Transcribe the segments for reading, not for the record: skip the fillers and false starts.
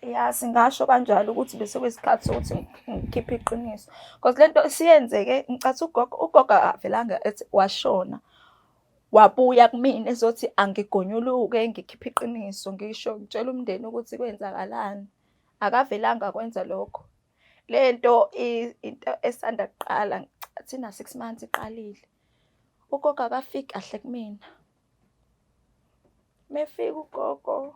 Ya, singasho kanjalo ukuthi bese kuyisikhathi sokuthi ngikhiphe iqiniso. Cause le nto isiyenzeke, ngicathi ugogo, ugogo akavelanga ethi washona, wabuya kumina ezothi angigonyuluke ngikhiphe iqiniso, ngisho ngitshele umndeni ukuthi kwenzakalani. Akavelanga kwenza lokho. Le nto into esanda kuqala, ngicathi ina-six months iqalile. Ugogo akafiki kahle kumina. Mefika ugogo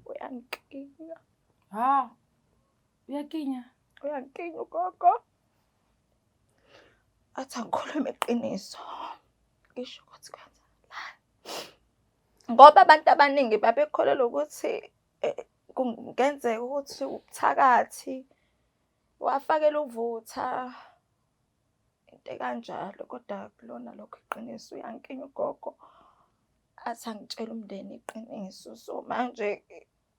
uyangikinya. Ha, uyakinya? Uyangikinya ugogo. Athi angikhulume iqiniso. Ngisho ukuthi kwenzakalani. Ngoba abantu abaningi babekholelwa ukuthi eh, kungenzeka ukuthi ubuthakathi wafakela uvutha into ekanjalo kodwa kulona lokho iqiniso uyangikinya ugogo athi angitshele umndeni iqiniso. So manje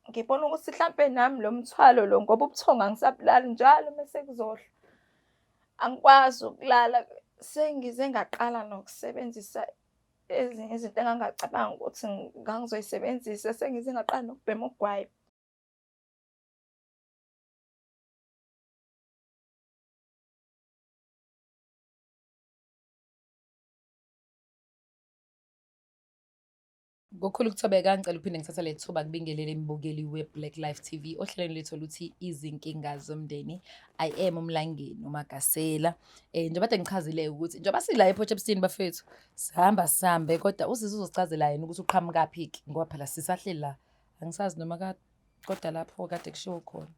ngibona ukuthi hlampe nami lo mthwalo lo ngoba ubuthongo angisabulali njalo mese kuzohla angikwazi ukulala sengize ngaqala nokusebenzisa ezinye izinto engangacabanga ukuthi ngangizoyisebenzisa sengize ngaqala nokubhema ugwayi. Ngokukhulu ukuthobeka ngicela uphinde ngithatha le thuba kubingelele imbukeli we-Black Life TV ohlelweni lethu oluthi izinkinga zomndeni. I am uMlangeni uMagasela. Eh njengoba kade ngichazile ukuthi njengoba sila ePort Shepstone bafethu sihamba sihambe kodwa usisi uzosichazela yena ukuthi uqhamukaphi-ke ngoba phela sisahleli la. Angisazi noma ka kodwa lapho kade kushiwo khona.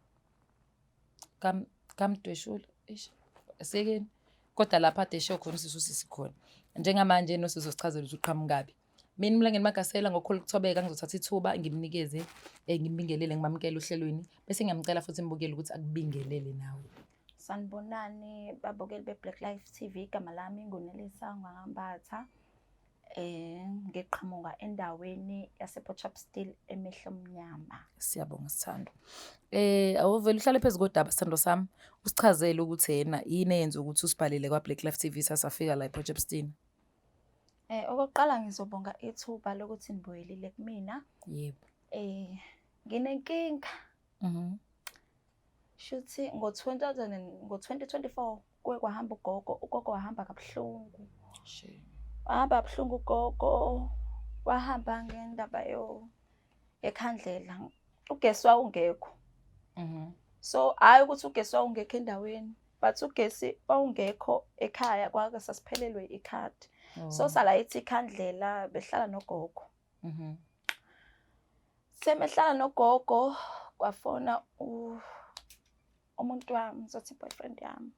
Kamdweshula eish esekeni kodwa lapha ade eshiwo khona usisi usisi khona. Njengamanje nosisi uzosichazela ukuthi uqhamukaphi. Mina uMlangeni Magasela ngokukhulu ukuthobeka ngizothatha ithuba ngimnikeze ngimbingelele ngimamukele ohlelweni bese ngiyamcela futhi imbukele ukuthi akubingelele nawe. Sanibonani babukeli be-Black Life TV, igama lami nguNelisa Ngwangambatha. Ngiqhamuka endaweni yase-Port Shepstone eMehlomnyama. Siyabonga sithando. Awuvele uhlale phezu kodaba sithando sami usichazele ukuthi yena yini eyenza ukuthi usibhalele kwa-Black Life TV sasafika la ePort Shepstone. Okokuqala ngizobonga ithuba lokuthi nibuyelile kumina. Yebo. Nginenkinga. Shuthi ngo-2024 kuke kwahamba ugogo, ugogo wahamba kabuhlungu. Shame. Wahamba kabuhlungu ugogo, wahamba ngendaba yekhandlela. Ugesi wawungekho. So hhayi ukuthi ugesi wawungekho endaweni, but ugesi wawungekho ekhaya kwake sasiphelelwe ikhadi. So Oh. salayitha ikhandlela behlala nogogo. Semehlala nogogo kwafona umuntu wami, ngizothi boyfriend yami.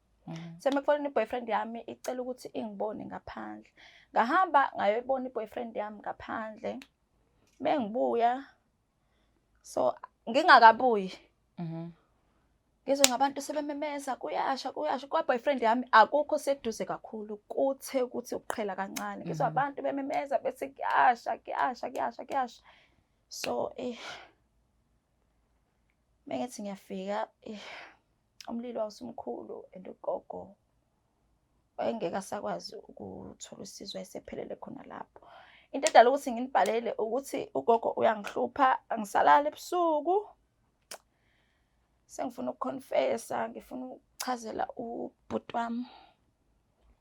Semekufonela i-boyfriend yami icela ukuthi ingibone ngaphandle. Ngahamba ngayoyibona i-boyfriend yami ngaphandle. Mengibuya so ngingakabuyi ngizwe ngabantu sebememeza kuyasha kuyasha kwa boyfriend yami akukho seduze kakhulu kuthe ukuthi ukuqhela kancane ngizwe abantu bememeza bethi kuyasha kuyasha kuyasha kuyasha so mengithi ngiyafika umlilo wawusumkhulu and ugogo wayengeke asakwazi ukuthola usizo wayesephelele khona lapho. Into edala ukuthi nginibhalele ukuthi ugogo uyangihlupha angisalali ebusuku. Sengifuna ukuconfessa, ngifuna ukuchazela ubhuti wami.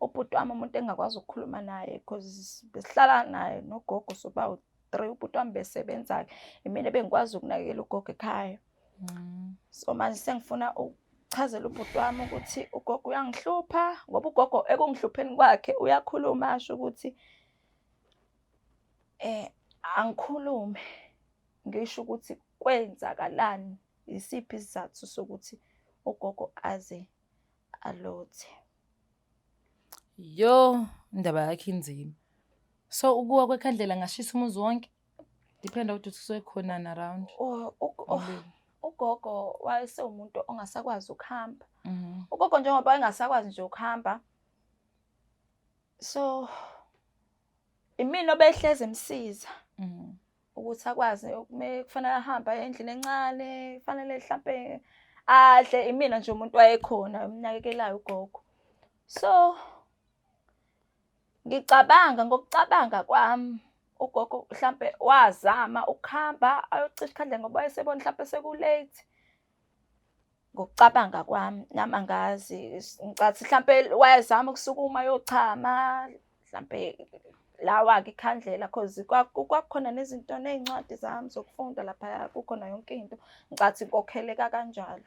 Ubhuti wami umuntu engingakwazi ukukhuluma naye because besihlala naye nogogo soba u-3 ubhuti wami besebenza-ke. Imina ebengikwazi ukunakekela ugogo ekhaya. So manje sengifuna ukuchazela ubhuti wami ukuthi ugogo uyangihlupha ngoba ugogo ekungihlupheni kwakhe uyakhuluma asho ukuthi angikhulume ngisho ukuthi kwenzakalani, isiphi isizathu sokuthi ugogo aze alothe. Yo, indaba yakhe inzima. So ukuwa kwekhandlela ngashisa umuzi wonke? Dependa ukuthi usuke khonani around. Umlilo. Ugogo wayesewumuntu ongasakwazi ukuhamba. Ugogo njengoba wayengasakwazi nje ukuhamba, so imina obehlezi emsiza ukuthi akwazi kufanele ahambe aye endlini encane, kufanele mhlampe adle, imina nje umuntu wayekhona emnakekelayo ugogo. So ngicabanga ngokucabanga kwami Ugogo mhlampe wazama ukuhamba ayocisha ikhandlela ngoba wayesebona mhlampe seku-late. Ngokucabanga kwami, nami angazi, ngicathi mhlampe wayezama ukusukuma ayochama, mhlampe lawa-ke ikhandlela cause kwakukhona nezinto ney'ncwadi zami zokufunda laphaya, kukhona yonke into. Ngicathi kokheleka kanjalo.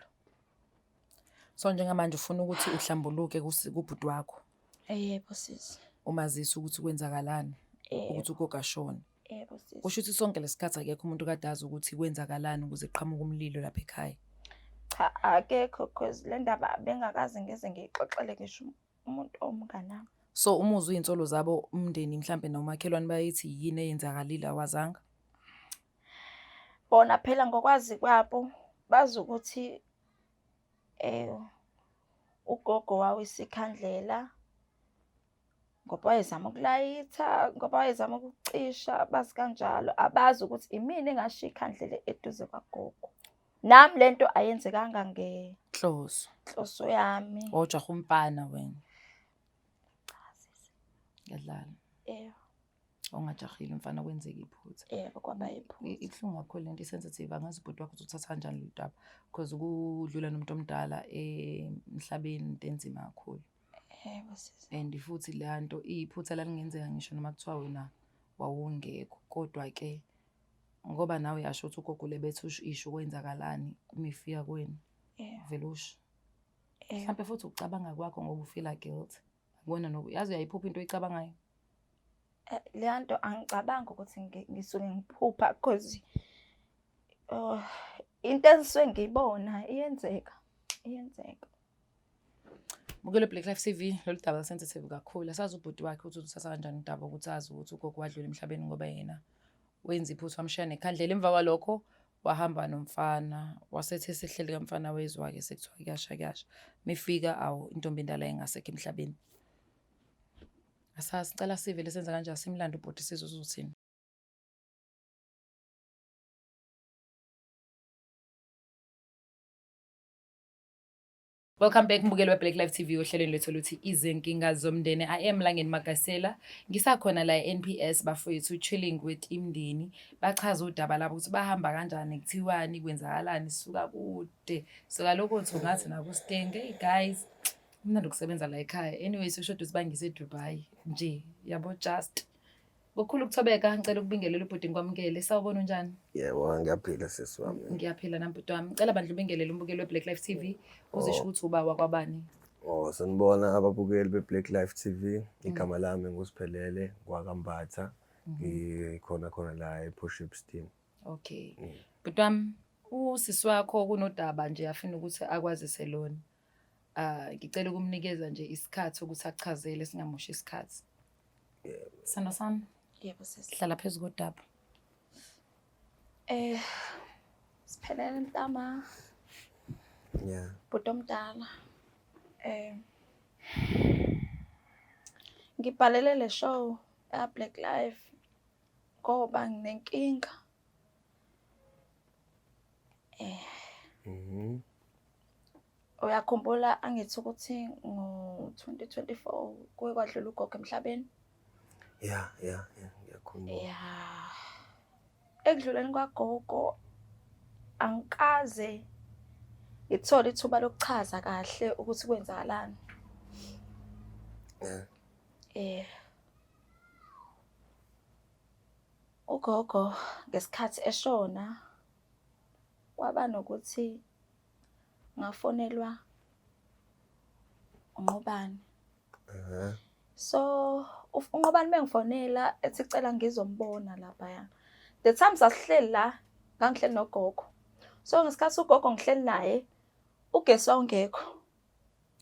So njengamanje ufuna ukuthi uhlambuluke kubhuti wakho? Yebo sisi. Umazise ukuthi kwenzakalani, ukuthi ugogo ashone. Yebo sisi. Kusho ukuthi sonke lesikhathi akekho umuntu kade azi ukuthi kwenzakalani ukuze kuqhamuke umlilo lapha ekhaya. Cha, akekho cause le ndaba bengakaze ngize ngiyixoxele ngisho umuntu owumnganami. So uma uzwa iy'nsolo zabo umndeni mhlampe nomakhelwane bayethi yini eyenzakalile awazanga? Bona phela ngokwazi kwabo bazi ukuthi ugogo wawisa ikhandlela ngoba wayezama ukulayitha, ngoba wayezama ukucisha, bazi kanjalo. Abazi ukuthi imina engashiya ikhandlela eduze kwagogo. Nami le nto ayenzekanga ngenhloso nhloso yami. Wawujaha umfana wena. Cha sisi. Ngiyadlala. Yebo. Ongajahile umfana kwenzeka iphutha. Yebo, kwaba iphutha. Ibuhlungu kakhulu lento i-sensitive, angazi ubhuti wakho uzothatha kanjani lolu daba because ukudlula nomuntu omdala emhlabeni into enzima kakhulu. Yebo sisi. And futhi le nto iphutha lalingenzeka ngisho noma kuthiwa wena wawungekho, kodwa-ke ngoba nawe uyasho ukuthi ugogo ulebethi usho isho kwenzakalani uma ifika kuwena. Yebo. Vele usho. Yebo. Mhlampe futhi ukucabanga kwakho ngoba ufila guilt. Akubona noku yazi uyayiphupha into oyicabangayo. Leya nto angicabangi ukuthi ngisuke ngiphupha cause oh, into engisuke ngiyibona iyenzeka, iyenzeka. Bukele Black Life TV, lolu daba sensitive kakhulu. Asazi ubhuti wakhe ukuthi uthatha kanjani udaba ukuthi azi ukuthi ugogo wadlula emhlabeni ngoba yena wenza iphutha wamshiya nekhandlela. Emva kwalokho wahamba nomfana, wasethi esehleli kamfana wezwa-ke sekuthiwa kuyasha kuyasha. Mefika awu intombi endala engasekho emhlabeni. Asazi, sicela sivele senze kanjani simlande ubhuti sizwe uzothini. Welcome back mbukeli we-Black Life TV ohlelweni lwethu oluthi izinkinga zomndeni. I am Langeni Magasela. Ngisakhona la e-NPS bafowethu chilling with imndeni. Bachaza udaba labo ukuthi bahamba kanjani, kuthiwani, kwenzakalani, suka kude. Suka lokho ngathi naku-Steng. Hey guys, kumnandi ukusebenza la ekhaya. Anyway, sishoda ukuthi bangise eDubai nje, yabo just. Ngokukhulu ukuthobeka ngicela ukubingelela ubhuti ngikwamukele. Sawubona unjani? Yebo, ngiyaphila sisi wami. Ngiyaphila nami bhuti wami. Ngicela bandla ubingelele umbukeli we-Black Life TV uzisho ukuthi uba wakwabani. Oh, sanibona ababukeli be-Black Life TV. Igama lami nguSiphelele ngwakaMbatha. Ngikhona khona la ePort Shepstone. Okay. Bhuti wami, usisi wakho kunodaba nje afuna ukuthi akwazise lona. Ah, ngicela ukumnikeza nje isikhathi ukuthi achazele singamoshi isikhathi. Yebo. Sithando sami, Yebo sisi. hlala phezu kodaba. Siphelele mntama. Yeah. Bhuti omdala. Ngibhalele le show ya Black Life ngoba nginenkinga. Uyakhumbula angithi ukuthi ngo-2024 kuke kwadlula ugogo emhlabeni? Yeah, yeah, yeah, ngiyakhumbula. Yeah. Ekudluleni kwagogo angikaze ngithole ithuba lokuchaza kahle ukuthi kwenzakalani. Yeah. Ugogo ngesikhathi eshona kwaba nokuthi ngafonelwa uNqobani. So uNqobani mengifonela ethi cela ngizombona laphaya. The time sasihleli la, ngangihleli nogogo. So ngesikhathi ugogo ngihleli naye, ugesi wawungekho.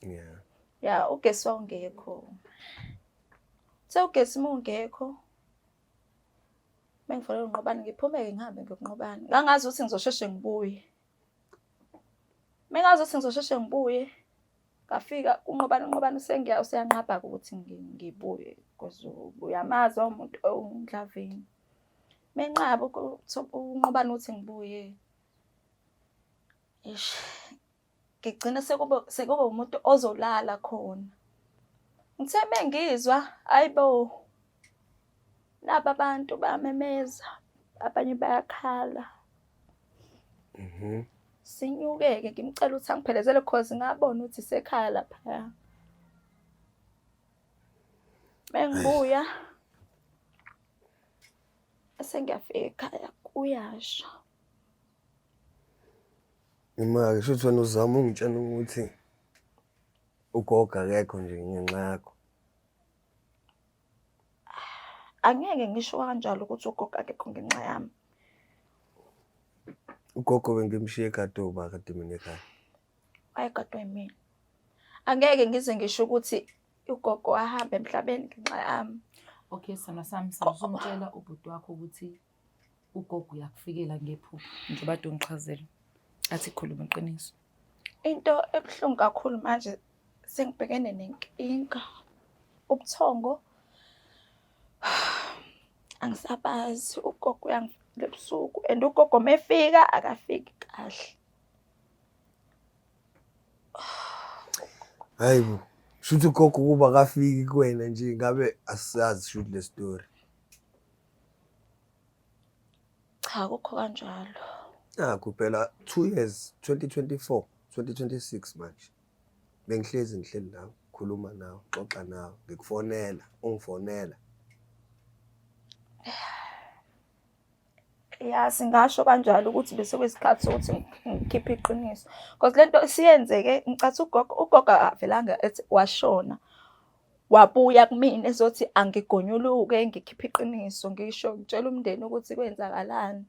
Yeah. Yeah, ugesi wawungekho. So ugesi mungekho, mengifonela uNqobani ngiphume-ke ngihambe ngiyokuNqobani. Ngangazi ukuthi ngizosheshe ngibuye. Mengazi ukuthi ngizosheshe ngibuye, ngafika uNqobani, uNqobani useyanqaba-ke ukuthi ngibuye because uyamazi umuntu owumdlavini. Menqaba uNqobani ukuthi ngibuye. Eish, ngigcine sekuba umuntu ozolala khona. Ngithe mengizwa, hayi bo. Naba abantu bayamemeza, abanye bayakhala. Sinyuke-ke ngimcela ukuthi angiphelezele cause ngabona ukuthi isekhaya laphaya. Mengibuya sengiyafika ekhaya kuyasha. Imake shuthi wena uzama ungitshela ukuthi ugogo akekho nje ngenxa yakho. Angeke ngisho kanjalo ukuthi ugogo akekho ngenxa yami. Ugogo bengimshiye ekhaya uba kade mina ekhaya. Wayegadwa yimina. Angeke ngize ngisho ukuthi ugogo wahamba emhlabeni ngenxa yami. Okay, sithandwa sami, sawuzomtshela ubhuti wakho ukuthi ugogo uyakufikela ngephupho njengoba kade ungichazela. Athi khuluma iqiniso. Into ebuhlungu kakhulu manje sengibhekene nenkinga. Ubuthongo angisabazi, ugogo uyangifikela ebusuku and ugogo uma efika akafiki kahle. Hayi bo, shuthi ugogo ukuba akafiki kuwena nje ngabe asisazi shuthi le story. Cha, akukho kanjalo. Nakhu phela 2 years 2024 2026 manje. Bengihlezi ngihleli nawe, khuluma nawe, xoxa nawe, ngikufonela, ungifonela. Ya, singasho kanjalo ukuthi bese kuyisikhathi sokuthi ngikhiphe iqiniso. Because le nto isiyenzeke ngicathi ugogo, ugogo akavelanga ethi washona. Wabuya kumina ezothi angigonyuluke ngikhiphe iqiniso ngisho ngitshela umndeni ukuthi kwenzakalani.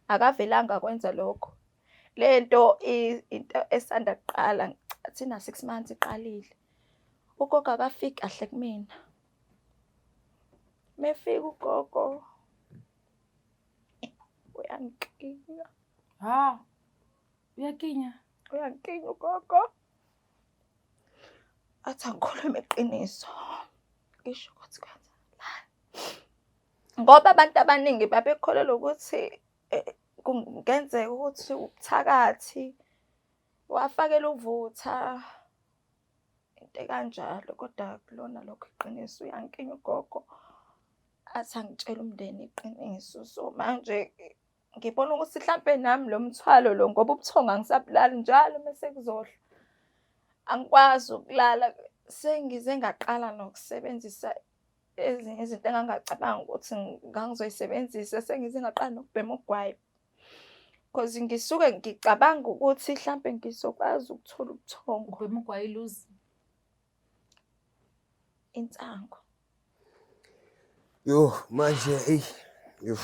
Akavelanga kwenza lokho. Le nto into esanda kuqala ngicathi ina-six months iqalile. Ugogo akafiki kahle kumina. Mefika ugogo uyangikinya. Ha, uyakinya? Uyangikinya ugogo. Athi angikhulume iqiniso. Ngisho ukuthi kwenzakalani. Ngoba abantu abaningi babekholelwa ukuthi kungenzeka ukuthi ubuthakathi wafakela uvutha into ekanjalo kodwa akulona lokho iqiniso. Uyangikinya ugogo athi angitshele umndeni iqiniso. So manje ngibona ukuthi hlampe nami lo mthwalo lo ngoba ubuthongo angisabulali njalo mese kuzohlwa angikwazi ukulala sengize ngaqala nokusebenzisa ezinye izinto engangacabanga ukuthi ngangizoyisebenzisa sengize ngaqala nokubhema ugwayi because ngisuke ngicabanga ukuthi hlampe ngizokwazi ukuthola ubuthongo. Ubhema ugwayi luzi? Insangu. Yo manje eyi yo.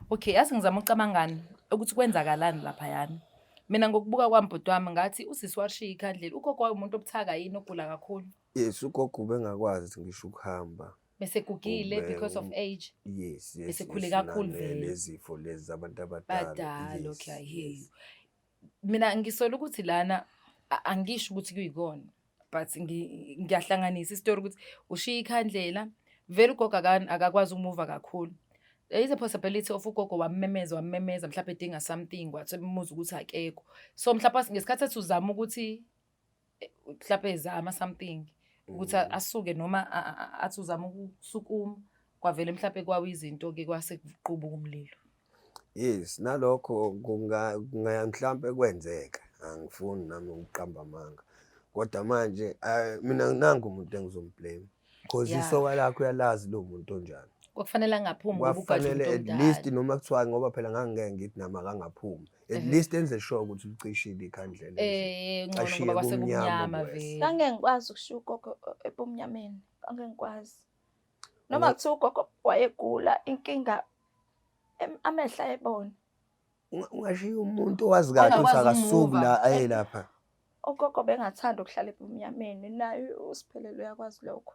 Okay, yazi ngizama ukucabangani ukuthi kwenzakalani laphayana. Mina ngokubuka kwami bhuti wami ngathi usisi washiya ikhandlela. Ugogo wayewumuntu obuthaka yini ogula kakhulu? Yes, ugogo ubengakwazi ngisho ukuhamba. Bese gugile because of age. Yes. Esekhule kakhulu vele. Lezifo lezi zabantu abadala. Badala, okay, I hear you. Mina ngisola ukuthi lana angisho ukuthi kuyikona but ngiyahlanganisa isitori ukuthi ushiya ikhandlela vele ugogo akakwazi ukumuva kakhulu. There is a possibility of ugogo wammemeza wammemeza mhlawumbe edinga something wathi emuza ukuthi akekho. So mhlawumbe ngesikhathi ethi uzama ukuthi mhlawumbe ezama something ukuthi asuke noma athi uzama ukusukuma kwavele mhlawumbe kwawa izinto-ke kwase kuqubuka umlilo. Yes, nalokho kunga mhlampe kwenzeka. Angifuni nami ukuqamba amanga. Kodwa manje mina nangu umuntu engizomblame. Because isoka lakho uyalazi lo muntu onjani. Kwakufanele angaphumi ngoba ugajwe Kwakufanele umuntu at least omdala. noma kuthiwa ngoba phela ngangingeke ngithi nami akangaphumi. At least enze sure ukuthi ulicishile ikhandlela endlini. Ngcono Ashiye ngoba kwase kumnyama kumnyama kwese. vele. Ngangeke ngikwazi ukushiya ugogo ebumnyameni. Angeke ngikwazi. Noma kuthiwa ugogo wayegula inkinga amehlo ayebona. Ungashiya umuntu owazi kahle ukuthi Ongakwazi akasuki ukumuva. la aye lapha. Ugogo bengathanda ukuhlala ebumnyameni naye uSiphelele uyakwazi lokho.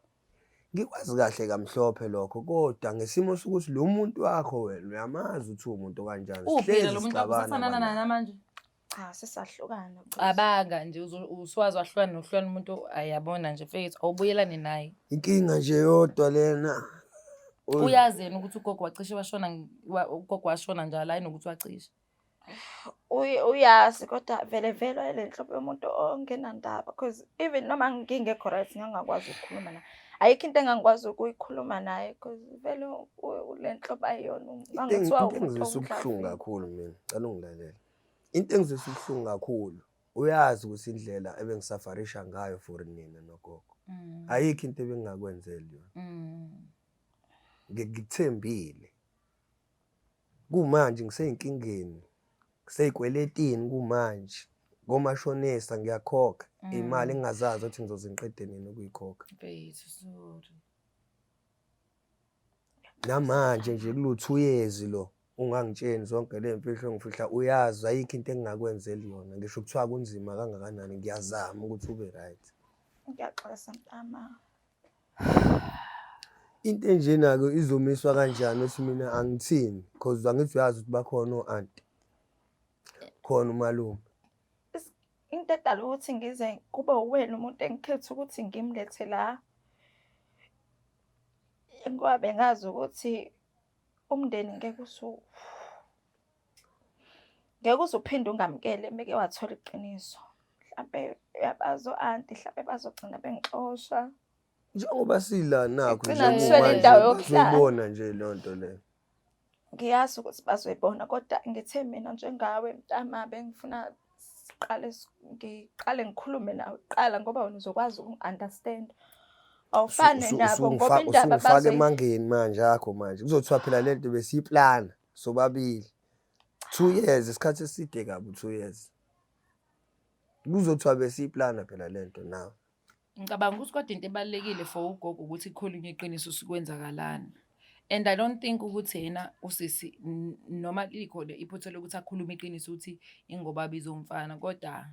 Ngikwazi kahle kamhlophe lokho kodwa ngesimo sokuthi lo muntu wakho wena uyamazi ukuthi uwumuntu kanjani. Uphi Sihlezi lo muntu wakho sixabana usathandana naye bana. namanje? Cha, sisahlukana. Cabanga nje usuwazi wahlukana nokuhlukana umuntu ayabona nje mfethu awubuyelane naye. Inkinga nje yodwa lena. Uyazi yena ukuthi ugogo wacishe washona ugogo washona njalo hayi nokuthi wacishe. Uyazi kodwa vele vele wayele nhlobo yomuntu ongenandaba cause even noma ngingekho right ngangingakwazi ukukhuluma naye. Ayikho into engangikwazi ukuyikhuluma naye cause vele ule nhlobo ayiyona Into ngangithiwa into umuntu engizwisa ubuhlungu owumdlavini. kakhulu mina, ngicela ungilalele. Into engizwisa ubuhlungu kakhulu, uyazi ukuthi indlela ebengisafarisha ngayo for nina nogogo. Ayikho into ebengingakwenzeli yona. Ngikuthembile. Kumanje ngisey'nkingeni, ngisey'kweletini kumanje. Komashonisa ngiyakhokha iy'mali engingazazi ukuthi ngizoze ngiqede nini ukuyikhokha. Mfethu, sorry. Namanje nje kulo 2 years lo ungangitsheni zonke le mfihlo engifihla, uyazi ayikho into engingakwenzeli yona, ngisho kuthiwa kunzima kangakanani, ngiyazama ukuthi ube right. Ngiyaxolisa mntama. Into enjena-ke izomiswa kanjani ukuthi mina angithini, cause angithi uyazi ukuthi bakhona o-anti, khona umalume. Into edala ukuthi ngize kube uwena umuntu engikhetha ukuthi ngimlethe la, ngoba bengazi ukuthi umndeni ngeke uze uphinde ungamukele meke wathola iqiniso. Mhlampe uyabazi o-anti, mhlampe bazogcina bengixosha. Njengoba sila nakho Ngigcina nje ngiswele kumanje indawo yokuhlala. bazoyibona nje leyo nto leyo. Ngiyazi ukuthi bazoyibona kodwa ngithe mina njengawe mntama bengifuna siqale ngiqale ngikhulume nawe kuqala ngoba wena uzokwazi ukungi-understand. Awufani nabo ngoba indaba Usungifaka bazoyi emangeni manje akho manje. Kuzothiwa phela lento besiyiplana sobabili. 2 years, isikhathi eside kabi 2 years. Kuzothiwa besiyiplana phela lento nawe. Ngicabanga ukuthi kodwa into ebalulekile for ugogo ukuthi kukhulunywe iqiniso sikwenzakalani. And I don't think ukuthi yena usisi noma likhona iphutha lokuthi akhulume iqiniso ukuthi ingoba abiza umfana, kodwa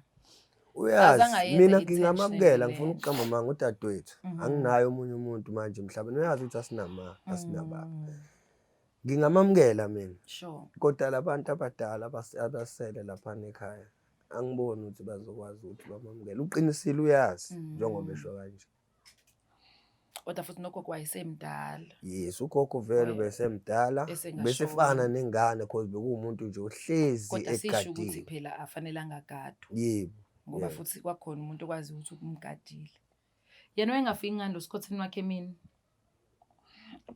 Uyazi azange ayenze mina intentionally ngingamamukela, le ngifuna nto. ukuqamba amanga, udadewethu. Anginaye omunye umuntu manje emhlabeni, uyazi ukuthi asinama, asinababa. Ngingamamukela mina. Kodwa labantu abadala abasele laphana ekhaya, angiboni ukuthi bazokwazi ukuthi bamamukele. Uqinisile, uyazi njengoba esho kanje. Kodwa futhi nogogo wayesemdala. Yes, ugogo vele ubesemdala, Esengashoni. besefana nengane cause bekuwumuntu nje ohlezi Kodwa sisho ukuthi egadile. phela afanele angagadwa. Yebo. Ngoba futhi kwakhona umuntu okwazi ukuthi umgadile. Yena wayengafiki ngani lo sikhotheni wakhe emini?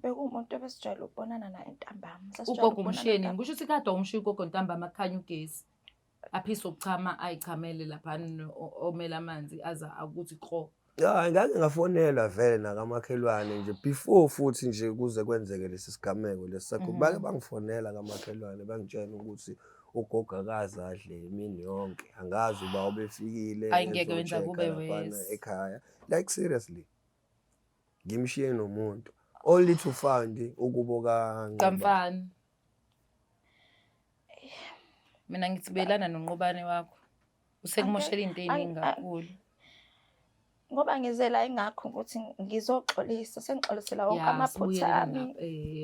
Bekuwumuntu ebesijwayele ukubonana naye ntambama. Sasijwayele Ugogo ukubonana umshiyeni, ntambama. kusho ukuthi kade umshiya ugogo ntambama kukhanya ugesi. Aphise ukuchama ayichamele laphana omele amanzi aza akuthi kro. Ya, ngake ngafonelwa vele nakamakhelwane nje before futhi nje kuze kwenzeke lesi sigameko lesi sakho. Bake bangifonela kamakhelwane bangitshela ukuthi ugogo akaze adle imini yonke. Angazi uba ubefikile Ayi, ngeke wenza ezo-check-a kube laphana worse. ekhaya. Like seriously. Ngimshiye nomuntu. Only to find ukubo kaNqobane. Kamfana. Mina ngithi belana noNqobane wakho. Usekumoshela into ey'ningi kakhulu. Ngoba ngizela ingakho ukuthi ngizoxolisa, sengixolisela wonke Ya, amaphutha sibuyele ami.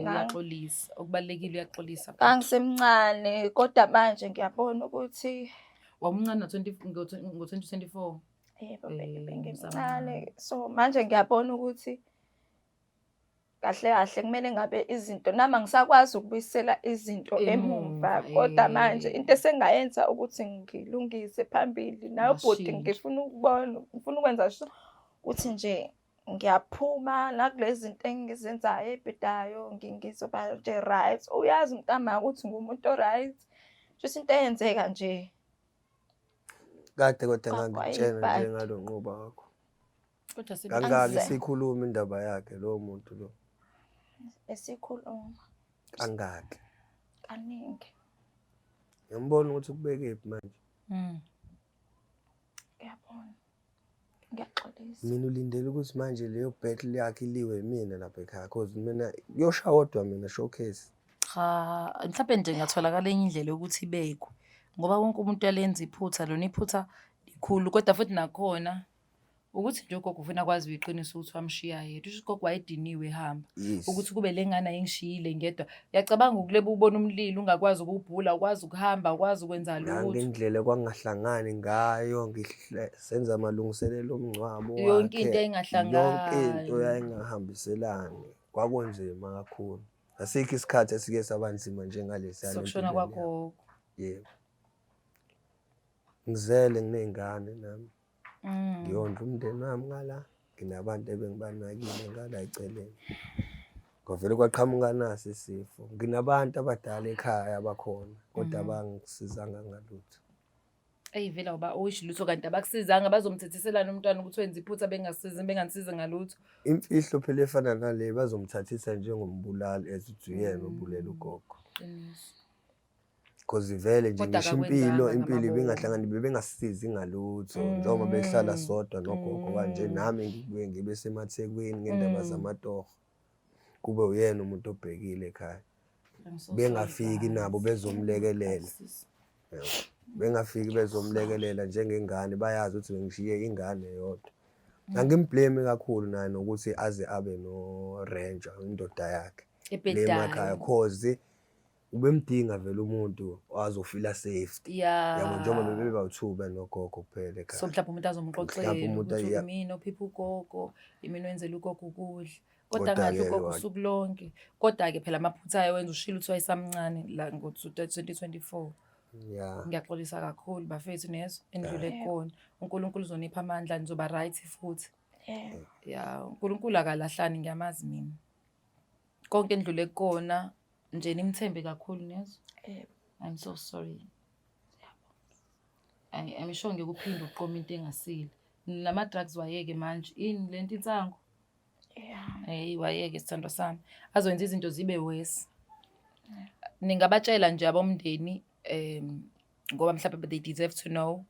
lapho. Uyaxolisa. Okubalulekile uyaxolisa. Ngangisemncane kodwa manje ngiyabona ukuthi Wawumncane ngo-2024. Yebo, bengimncane. Usamncane. So manje ngiyabona ukuthi kahle kahle kumele ngabe izinto nami angisakwazi ukubuyisela izinto emuva, Emuva, kodwa manje into esengayenza ukuthi ngilungise phambili nawe bhuti, Ngashintsha. ngifuna ukubona, ngifuna ukwenza sure ukuthi nje ngiyaphuma nakulezi zinto engizenzayo ebhedayo, ngizoba nje right. Uyazi mntama ukuthi ngumuntu o-right, shuthi into eyenzeka nje Kade kodwa ngangikutshela nje Kwayibhadi. ngalo Nqoba wakho. Kodwa Kangaki Angise. sikhuluma indaba yakhe lowo muntu lo. Esikhuluma Kangaki. kaningi. Ngiyambona ukuthi ukubekephi manje. Ngiyabona, ngiyaxolisa. Mina ulindele ukuthi manje leyo battle yakhe iliwe imina lapha ekhaya, cause mina kuyosha kodwa mina showcase. Cha, mhlawumbe nje ngatholakala enye indlela yokuthi ibekwe. Ngoba wonke umuntu uyalenza iphutha, lona iphutha likhulu, kodwa futhi nakhona ukuthi nje ugogo ufuna kwaziwe iqiniso ukuthi wamshiya yedwa. Usho ukuthi ugogo wayediniwe ehamba. Ukuthi kube le ngane ayingishiyile ngedwa. Uyacabanga ukuleba ubona umlilo ungakwazi ukuwubhula, ukwazi ukuhamba, ukwazi ukwenza lutho. Nangendlela kwangahlangani ngayo, ngihle senza amalungiselelo omngcwabo Yonke into wakhe. yayingahlangani. Yonke into yayingahambiselani. Kwakunzima kakhulu. Asikho isikhathi esike saba nzima njengalesiya Sokushona empilweni yami. kwagogo. Yebo. Ngizele nginey'ngane nami. Ngiyondla umndeni wami ngala, nginabantu ebengibanakile ngala eceleni. Kwavele kwaqhamuka nasi isifo. Nginabantu abadala ekhaya abakhona kodwa abangisizanga ngalutho. Eyi vele awuba usho lutho kanti abakusizanga bazomthethiselana umntwana ukuthi wenza iphutha bengasizi benganisizi ngalutho. Imfihlo phela efana nale bazomthathisa njengombulali as ukuthi uyena obulela ugogo. Qiniso. Cause vele nje Kodwa ngisho impilo akakwenzanga impilo ngamabomu. ibingahlangani bebengasisizi ngalutho njengoba behlala sodwa nogogo kanje nami ngibuye ngibe semaThekwini ngendaba zamatoho. Kube uyena umuntu obhekile ekhaya. I'm so sorry, Bengafiki guys. nabo bezomlekelela. Sis. Yabo. Bengafiki bezomlekelela njengengane bayazi ukuthi bengishiye ingane yodwa. Angimblame kakhulu naye nokuthi aze abe no-ranger indoda yakhe le emakhaya Ebhedayo. cause ubemdinga vele umuntu azofila safety. Yabo njengoba bebeba-two benogogo kuphela So ekhaya. mhlawumbe umuntu azomxoxela Mhlawumbe umuntu ukuthi ayi- imina ophipha ugogo, imina owenzela ugogo ukudla. Kodwa Kodwa-ke angadli ugogo wa- usuku lonke. Kodwa-ke phela amaphutha ayo wenza ushilo ukuthi wayesamncane la ngo-2024. Yeah. Ngiyaxolisa kakhulu bafethu nezwe endlule kukona. uNkulunkulu uzonipha amandla nizoba right futhi. Yebo. Ya, uNkulunkulu akalahlani ngiyamazi mina. Konke endlule kukona nje nimthembe kakhulu nezwe. Yebo. I'm so sorry. I'm sure ngeke uphinde uqome into engasile. Nama drugs wayeke manje. Ini lento insango? Yeah. Hey wayeke sithandwa sami. Azoyenza izinto zibe worse. Ningabatshela nje abomndeni ngoba mhlawumbe they deserve to know.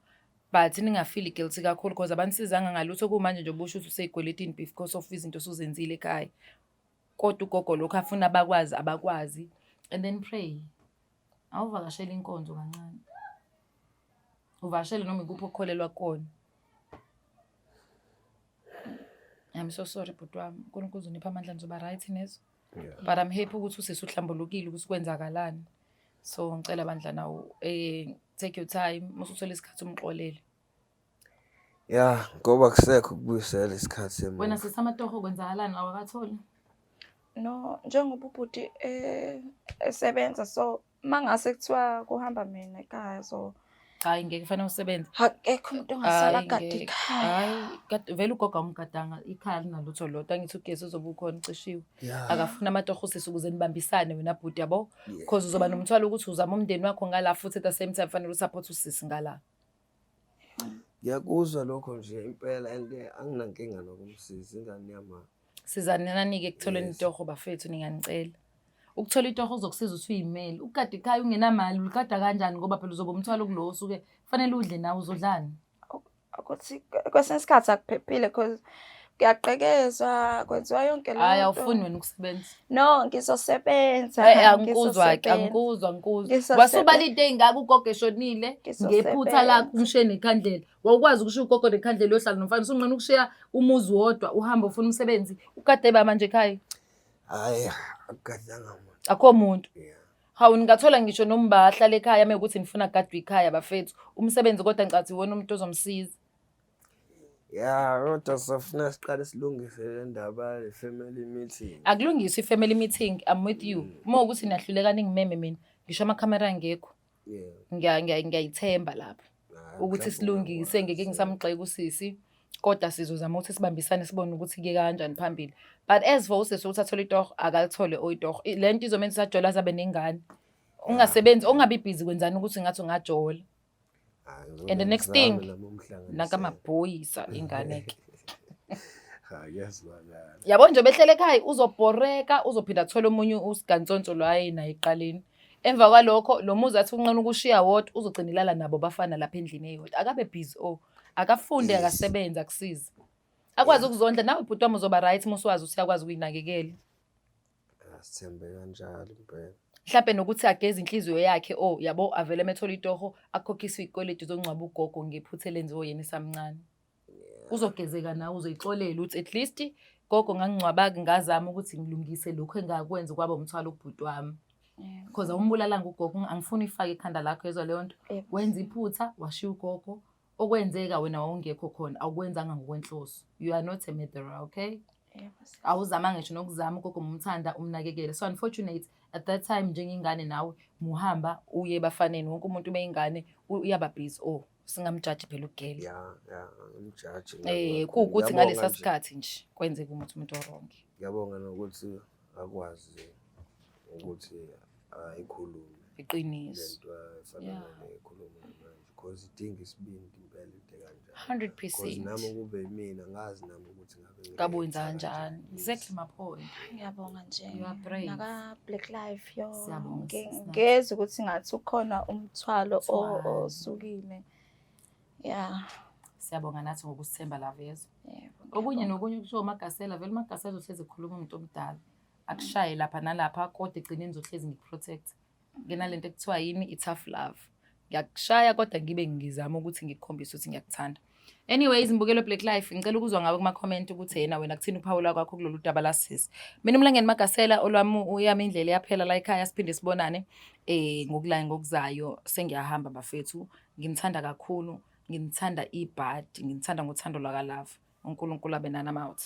But ningafeel guilty kakhulu because abanisizanga ngalutho kumanje nje ubusho ukuthi usey'kweletini because of izinto osuzenzile ekhaya. Kodwa ugogo lokhu afuna bakwazi abakwazi and then pray. Awuvakashele inkonzo kancane. Uvakashele noma ikuphi okukholelwa kukona. I'm so sorry bhuti wami. uNkulunkulu uzonipha amandla nizoba right nezwe. Yeah. But I'm happy ukuthi usisi uhlambulukile ukuthi kwenzakalani. So ngicela bandla nawo take your time musuthola isikhathi umxolele. Yeah, ngoba kusekho ukubuyisela isikhathi Wena emuva. sisi amatoho kwenzakalani awakatholi? No, njengoba ubhuti esebenza so mangase kuthiwa kuhamba mina ekhaya so Hayi ngeke kufanele usebenze. akekho umuntu ongasala Hhayi, agade ngeke. ikhaya. Hhayi, kade vele ugogo awumgadanga ikhaya linalutho lodwa angithi ugesi uzobe ukhona ucishiwe. Yeah. Akafuni amatoho sisi ukuze nibambisane wena bhuti yabo. Yeah. Because uzoba nomthwalo ukuthi uzama umndeni wakho ngala futhi at the same time fanele usupport usisi ngala. Ngiyakuzwa lokho nje impela and anginankinga nokumsiza ingane yama. Sizanani-ke ekutholeni Yes. itoho bafethu ninganicela. Ukuthola itoho kuzokusiza ukuthi uyimele. Ukugada ikhaya ungenamali uligada kanjani ngoba phela uzobe umthwalo kulo osuke kufanele udle nawe uzodlani. Ukuthi kwesinye isikhathi akuphephile because kuyagqekezwa kwenziwa yonke leyo Hhayi nto. awufuni wena ukusebenza. No, ngizosebenza. Hhayi angikuzwa-ke ngizosebenza. angikuzwa angikuzwa. Ngizosebenza. Wasubala into ey'ngaka ugogo eshonile ngephutha lakho umshiye nekhandlela. Wawukwazi ukushiya ugogo nekhandlela uyohlala nomfana usunqena ukushiya umuzi wodwa uhambe ufuna umsebenzi. Ukade ba manje ekhaya? Hhayi, akugadanga muntu. Akho muntu. Yeah. Hawu ningathola ngisho noma ahlale ekhaya uma ukuthi nifuna kugadwe ikhaya bafethu. Umsebenzi kodwa ngicathi iwona umuntu ozomsiza. Yeah, kodwa sofuna siqale silungise le ndaba le family meeting. Akulungiswe i-family meeting, I'm with you. Uma ukuthi niyahluleka ningimeme mina, ngisho amakhamera angekho. Yeah. Ngiyayithemba lapho. Hhayi, Ukuthi mhlawumbe silungise ngeke ungakwazi. ngisamgxeka usisi. Kodwa sizozama ukuthi sibambisane sibone ukuthi kuye kanjani phambili. But as for usisi ukuthi athole itoho, akalithole oyitoho. Le nto izomenza ukuthi ajole aze abe nengane. Ungasebenzi, ungabi busy kwenzani ukuthi ngathi ungajola. Hhayi, And the next ngizame thing, nami umhlanganiselo. nanka amaphoyisa ingane-ke. Hhayi, kuyazwakala. Yabo nje behlele ekhaya uzobhoreka uzophinda athole omunye usigansonso lo ayenaye ekuqaleni. Emva kwalokho lo muzi athi unqena ukushiya wodwa uzogcina ilala nabo bafana lapha endlini eyodwa. Akabe busy oh. Akafunde Yes. akasebenze akusize. Akwazi ukuzondla nawe bhuti wami uzoba right uma usuwazi ukuthi uyakwazi ukuyinakekela. Asithembe kanjalo impela. Mhlampe nokuthi ageze inhliziyo yakhe oh yabo avele methola itoho akhokhiswe izikweletu zokungcwaba ugogo ngephutha elenziwe yena esamncane. Uzogezeka nawe uzoyixolela ukuthi at least gogo ngangingcwaba ngazama ukuthi ngilungise lokhu engakwenza kwaba umthwalo kubhuti wami. Yebo. Because awumbulalanga ugogo angifuni uyifake ekhanda lakho yezwa leyo nto. Yebo. Wenza iphutha washiya ugogo okwenzeka wena wawungekho khona awukwenzanga ngokwenhloso. You are not a murderer, okay? Yebo, sis. Awuzamanga ngisho nokuzama ugogo mumthanda umnakekele. So unfortunate at that time njengengane nawe muhamba uye ebafaneni wonke umuntu uma ingane uyaba busy oh. Singamjaji phela ugirl. Ya, angimjaji. Kuwukuthi ngalesa sikhathi nje kwenzeka ukuthi umuntu o-wrong. Ngiyabonga nokuthi akwazi ukuthi ayikhulume Iqiniso. lento efana nale ekhuluma manje, because idinga isibindi impela into ekanjalo. 100%. Because nami kube yimina, ngazi nami ukuthi ngabe Ngabe wenza ngi-react-a kanjani? kanjani. Exactly my point. Ngiyabonga nje. You are brave. Naka Black Life, yo. Siyabonga, sis Nathi. Ngezwe ukuthi ngathi ukhona umthwalo Umthwalo. osukile. Ya. Siyabonga nathi ngokusithemba la vezo. Yebo. Okunye Ngiyabonga. Nokunye kushiwo uMagasela, vele uMagasela uzohlezi ekhuluma, umuntu omdala. Akushaye lapha nalapha, kodwa egcineni ngizohlezi ngikuprotect. Nginalento ekuthiwa yini, i-tough love. Ngiyakushaya kodwa ngibe ngizama ukuthi ngikukhombise ukuthi ngiyakuthanda. Anyways, mbukelo Black Life, ngicela ukuzwa ngawe kuma-comment ukuthi yena wena kuthini uphawula kwakho kulolu daba lasisi. Mina uMlangeni Magasela, olwami uyami indlela iyaphela la ekhaya, siphinde sibonane ngokulayo ngokuzayo. Sengiyahamba bafethu. Nginithanda kakhulu, nginithanda ibhadi, nginithanda ngothando lwakalove. UNkulunkulu abe nani, out.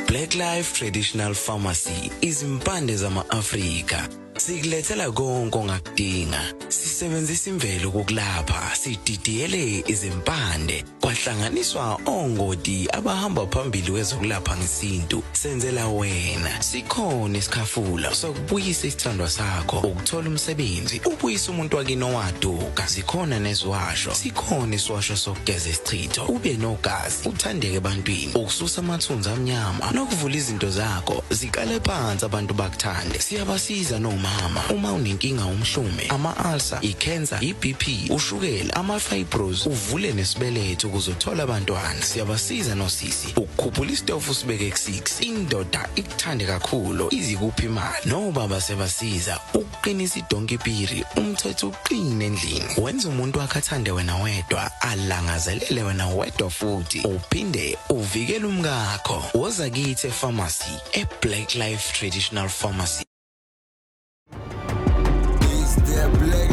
Black Life Traditional Pharmacy, izimpande zama-Afrika. Sikulethela konke ongakudinga. Sisebenzisa imvelo kokulapha, sididiyele izimpande, kwahlanganiswa ongoti abahamba phambili kwezokulapha ngesintu. Senzela wena. Sikhona isikhafula sokubuyisa isithandwa sakho, ukuthola umsebenzi, ubuyisa umuntu wakini owaduka. Zikhona neziwasho. Sikhona isiwasho sokugeza isichitho, ube nogazi, uthandeke ebantwini, ukususa amathunzi amnyama nokuvula izinto zakho ziqale phansi, abantu bakuthande. Siyabasiza nomama uma unenkinga, umhlume, ama-ulcer, i-cancer, i-BP, ushukela, ama-fibros, uvule nesibeletho ukuze uthole abantwana. Siyabasiza nosisi ukukhuphula isitofu sibeke ku-6, indoda ikuthande kakhulu, izikuphi imali. Nobaba siyabasiza ukuqinisa idonki piri, umthetho uqine endlini, wenza umuntu wakhe athande wena wedwa, alangazelele wena wedwa, futhi uphinde uvikele umkakho. Woza kithi epharmacy, e-Black Life Traditional Pharmacy. It's the Black